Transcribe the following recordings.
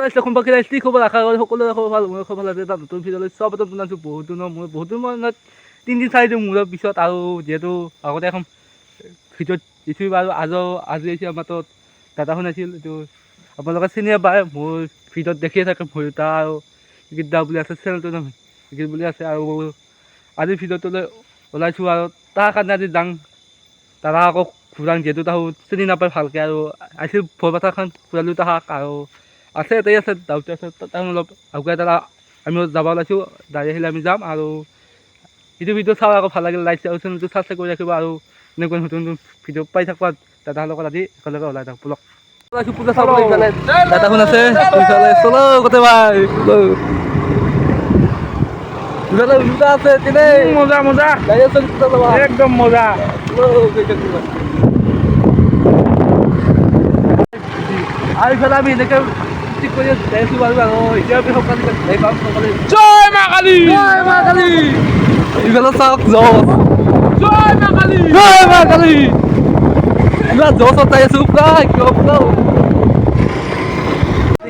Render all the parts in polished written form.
কোনোবা খবৰ আশা কৰি সকলোৰে খবৰ ভাল, মোৰ খবৰ ভাল। এটা নতুন ভিডিঅ'লৈ স্বাগতম জনাইছোঁ। বহুত দিনৰ মোৰ, বহুত দিনৰ মূৰত, 3 দিন 4 দিন মূৰৰ পিছত আৰু যিহেতু আগতে এখন ভিডিঅ'ত দিছোঁ বাৰু, আজি আহিছে আমাৰ তাত দাদাখন আছিল। এইটো আপোনালোকে চিনিয়ে পায়, মোৰ ভিডিঅ'ত দেখিয়ে থাকে। ভৰিতা আৰু গীত বুলি আছে, চেনেলটোৰ নাম গীত বুলি আছে। আৰু আজি ভিডিঅ'টোলৈ ওলাইছোঁ আৰু তাৰ কাৰণে আজি যাং দাদা আকৌ ঘূৰাং, যিহেতু তাহো চিনি নাপায় ভালকৈ। আৰু আহিছিল বৰপেটাখন ঘূৰালোঁ তাহাক। আৰু আছে, এটাই আছে, ডাউতে আছে, তাত অলপ আগুৱাই তাত আমিও যাব ওলাইছোঁ। গাড়ী আহিলে আমি যাম। আৰু এইটো ভিডিঅ' চাওঁ আকৌ ভাল লাগিলে লাইক আৰু চেনেলটো ছাবস্ক্ৰাইব কৰি ৰাখিব আৰু এনেকুৱা নতুন নতুন ভিডিঅ' পাই থাকিব। দাদাৰ লগত আজি একেলগে ওলাই থাক বলক। ওলাইছোঁ পূজা চাবলৈ। ইফালে দাদাখন আছে, ইফালে চলো গোটেই ভাই, ইফালে দুটা আছে তেনে। মজা মজা। গাড়ী আছে, পূজা চাবা। একদম মজা। চলো, গৈ থাকিব। আৰু ইফালে আমি এনেকৈ ঠিক কৰি যাই আছোঁ বাৰু। আৰু এতিয়া আমি সোনকালে যাই পাম সোনকালে। জয় মা কালী। জয় মা কালী। ইফালে চাওক জজ। জয় মা কালী। জয় মা কালী। ইমান জছত যাই আছোঁ প্ৰায়, কিয় পুৰা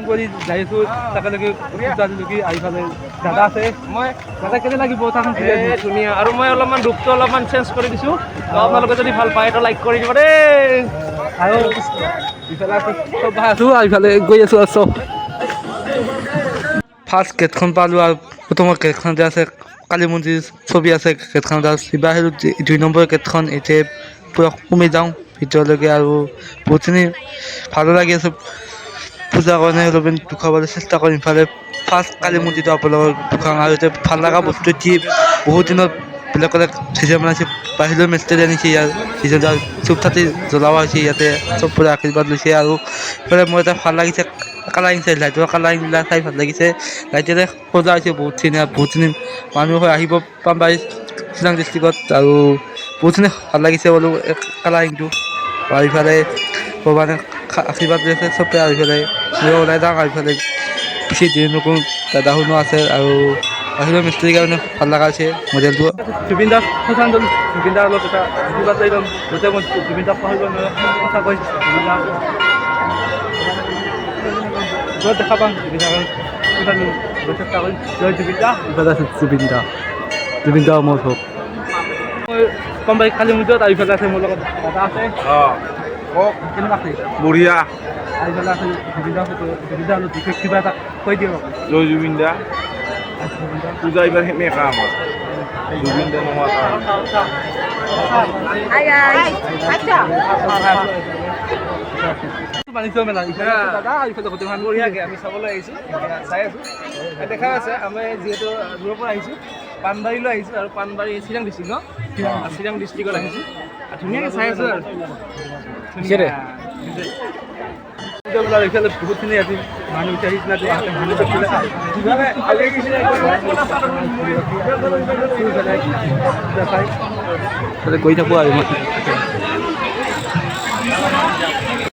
কৰি যাই আছোঁ তাকেলৈকে পূজালৈকে। আৰু ইফালে দাদা আছে। মই দাদা, কেনে লাগিব তাখন? এই ধুনীয়া। আৰু মই অলপমান ৰূপটো অলপমান চেঞ্জ কৰি দিছোঁ। তো আপোনালোকে যদি ভাল পায় তো লাইক কৰি দিব দেই। আৰু ইফালে আছে চব ভাই আছোঁ আৰু ইফালে গৈ আছোঁ। আৰু চব ফাৰ্ষ্ট গেটখন পালোঁ আৰু প্ৰথমৰ গেটখনতে আছে কালী মন্দিৰ ছবি আছে গেটখনত। আৰু শিৱা আহিলোঁ 2 নম্বৰ গেটখন। এতিয়া পূৰা সোমাই যাওঁ ভিতৰলৈকে। আৰু বহুতখিনি ভালো লাগি আছে, পূজাৰ কাৰণে অলপমান দেখুৱাবলৈ চেষ্টা কৰিম। ইফালে ফাৰ্ষ্ট কালী মন্দিৰটো আপোনালোকক দেখুৱাম। আৰু এতিয়া ভাল লগা বস্তু কি, বহুত দিনত বেলেগ বেলেগ ডিজাইন বনাইছে, বাহিৰৰ মিস্ত্ৰী আনিছে। ইয়াৰ ডিজাইন চুপ থাকি জ্বলোৱা হৈছে ইয়াতে, চব পুৰা আশীৰ্বাদ লৈছে। আৰু ইফালে মোৰ এটা ভাল লাগিছে কালাৰিং চাই, লাইটৰ কালাৰিংবিলাক চাই ভাল লাগিছে। লাইটেৰে সজোৱা হৈছে বহুতখিনি। বহুতখিনি মানুহ হৈ আহিব পামবাৰী চিৰাং ডিষ্ট্ৰিক্টত। আৰু বহুতখিনি ভাল লাগিছে বোলো এই কালাৰিংটো। আৰু ইফালে ভগৱানে আশীৰ্বাদ লৈছে চবে। আৰু ইফালে ময়ো ওলাই যাওঁ। আৰু ইফালে বেছি দেৰি নকৰোঁ, দাদা শুনো আছে আৰু বাহিৰৰ মিস্ত্ৰীৰ কাৰণে ভাল লগা হৈছে মডেলটো। জুবিন দাস শ্ৰদ্ধাঞ্জলি, জুবিন দাৰ অলপ এটা আশীৰ্বাদ লৈ ল'ম, যাতে মই জুবিন দাক পাহৰিব নোৱাৰোঁ। সঁচাকৈ জুবিন দাক য'ত দেখা পাম জুবিন দাৰ শ্ৰদ্ধাঞ্জলি চেষ্টা কৰিম। জয় জুবিন দা। ইফালে আছে জুবিন দা, জুবিন দা অমৰ হওক। মই পামবাৰী কালী মন্দিৰত। আৰু ইফালে আছে মোৰ লগত দাদা আছে। কওক। কেনেকুৱা আছে? বঢ়িয়া। আৰু ইফালে আছে জুবিন দা ফটো। জুবিন দা অলপ বিশেষ কিবা এটা কৈ দিয়ক। জয় জুবিন দা। পূজা এইবাৰ সেমেকা আমাৰ জুবিন দা নোহোৱা কাৰণে। Hi guys. আচ্ছা। বাণিজ্য মেলা ইফালে আছে দাদা আৰু ইফালে গোটেই মানুহ। বঢ়িয়াকৈ আমি চাবলৈ আহিছোঁ, এতিয়া চাই আছোঁ, দেখা আছে। আমি যিহেতু দূৰৰ পৰা আহিছোঁ, পাণবাৰীলৈ আহিছোঁ। আৰু পাণবাৰী চিৰাং ডিষ্ট্ৰিক্ট ন, চিৰাং ডিষ্ট্ৰিক্টত আহিছোঁ আৰু ধুনীয়াকৈ চাই আছোঁ আৰু ধুনীয়া। ইফালে বহুতখিনি আজি মানুহ উঠি আহিছিলে, আজি মানুহ দেখিলে ইফালে গৈ থাকোঁ। আৰু মই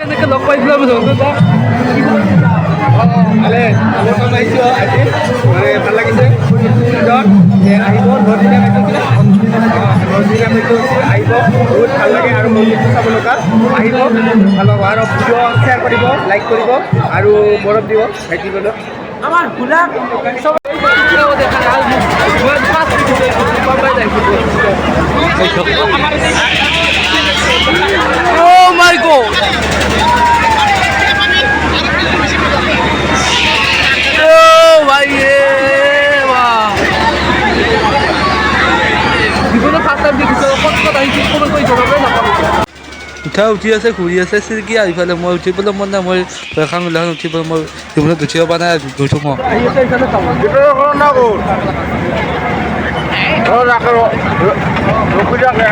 এনেকৈ লগ পাইছিলোঁ আমি ধৰোঁ। ভালে ভালে পাম আহিছোঁ আজি, মানে ভাল লাগিছে। সুন্দৰ আহিব। 9 দিনীয়া কাৰ্যসূচী, 9 দিনীয়া কাৰ্যসূচী, আহিব, বহুত ভাল লাগে। আৰু মন্দিৰটো চাব লগা, আহিব, ভাল পাব। আৰু ভিডিঅ' শ্বেয়াৰ কৰিব, লাইক কৰিব আৰু মৰম দিব ভাইটিজনক। আমাৰ হুলা চব দেখা নাই। মই ফাৰ্ষ্ট দেখিছোঁ। Oh my God! Oh ভাই ৰে বাহ! জীৱনত ফাৰ্ষ্ট টাইম দেখিছোঁ। ক'ত ক'ত আহিছোঁ, কমেণ্ট কৰি জনাবই নাপালোঁ। উঠা উঠি আছে, ঘূৰি আছে চিৰিকি। আৰু ইফালে মই উঠিবলৈ মন নাই। মই এখন ওলাখন উঠিবলৈ মই জীৱনত উঠিব পৰা নাই। গৈছোঁ মই আহি আছে ইফালে চাব। ৰখি থাকে।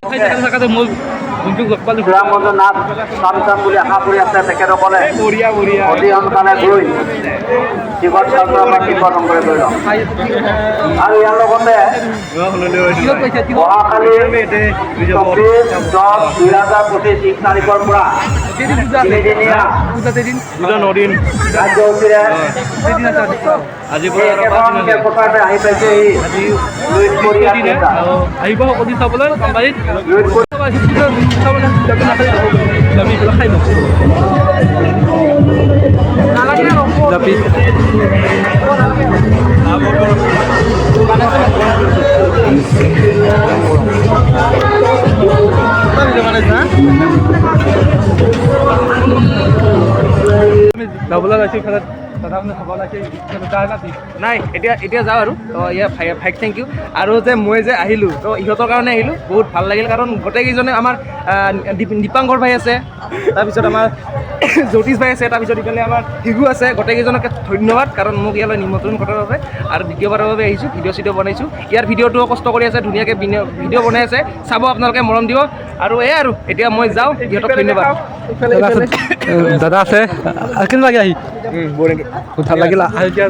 খাই থাকোঁতে থাকোঁতে মই বন্ধুক লগ পালোঁ। ৰামগঞ্জ নাথ চাম চাম বুলি আশা কৰি আছে, তেখেতসকলে বঢ়িয়া বঢ়িয়া। অতি সোনকালে গৈ টিকট কাউণ্টাৰৰ পৰা টিকট সংগ্ৰহ কৰি লওক। আৰু ইয়াৰ লগতে কিহত পাইছে কিহত? অহাকালি 24/10/2025 1 তাৰিখৰ পৰা কেইদিন পূজা আছে? তিনিদিনীয়া পূজা কেইদিন? পূজা 9 দিন। কাৰ্যসূচীৰে কেইদিন আছে আজি? আজিৰ এই একেখন খেলপথাৰতে আহি পাইছে। আজি লুইতপৰীয়া দিনে থিয়েটাৰ। আৰু আহিব সকলো চাবলৈ পামবাৰীত। লুইতপৰীয়া আহিছোঁ পূজা চাবলৈ, জিলাপি নাখালে নহ'ব। জিলাপি এইবিলাক খাই লওঁ, জিলাপি। আমি যাবলৈ ওলাইছোঁ। ইফালে দাদা মানে খাব ওলাইছে, যায় না। নাই, এতিয়া এতিয়া যাওঁ আৰু। তো ইয়াৰ ভাই ভাইক thank U. আৰু যে মই যে আহিলোঁ, তো ইহঁতৰ কাৰণে আহিলোঁ, বহুত ভাল লাগিল। কাৰণ গোটেইকেইজনে আমাৰ দীপাংকৰ ভাই আছে, তাৰপিছত আমাৰ জ্যোতিষ ভাই আছে, তাৰপিছত ইফালে আমাৰ হিগু আছে। গোটেইকেইজনকে ধন্যবাদ, কাৰণ মোক ইয়ালৈ নিমন্ত্ৰণ কৰাৰ বাবে। আৰু দ্বিতীয়বাৰৰ বাবে আহিছোঁ, ভিডিঅ' চিডিঅ' বনাইছোঁ। ইয়াৰ ভিডিঅ'টোও কষ্ট কৰি আছে, ধুনীয়াকৈ ভিডিঅ' বনাই আছে, চাব আপোনালোকে, মৰম দিব। আৰু এয়াই আৰু এতিয়া মই যাওঁ, ইহঁতক ধন্যবাদ। দাদা আছে, কেনে লাগে আহি? ভাল লাগিল আহি। এতিয়া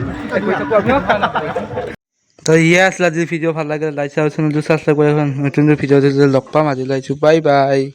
তো ইয়ে আছিল আজি। ভিডিঅ' ভাল লাগিলে লাইক, শ্বেয়াৰ, চেনেলটো ছাবস্ক্ৰাইব কৰি। নতুন ভিডিঅ' লগ পাম, আজিলৈ আহিছোঁ, বাই বাই।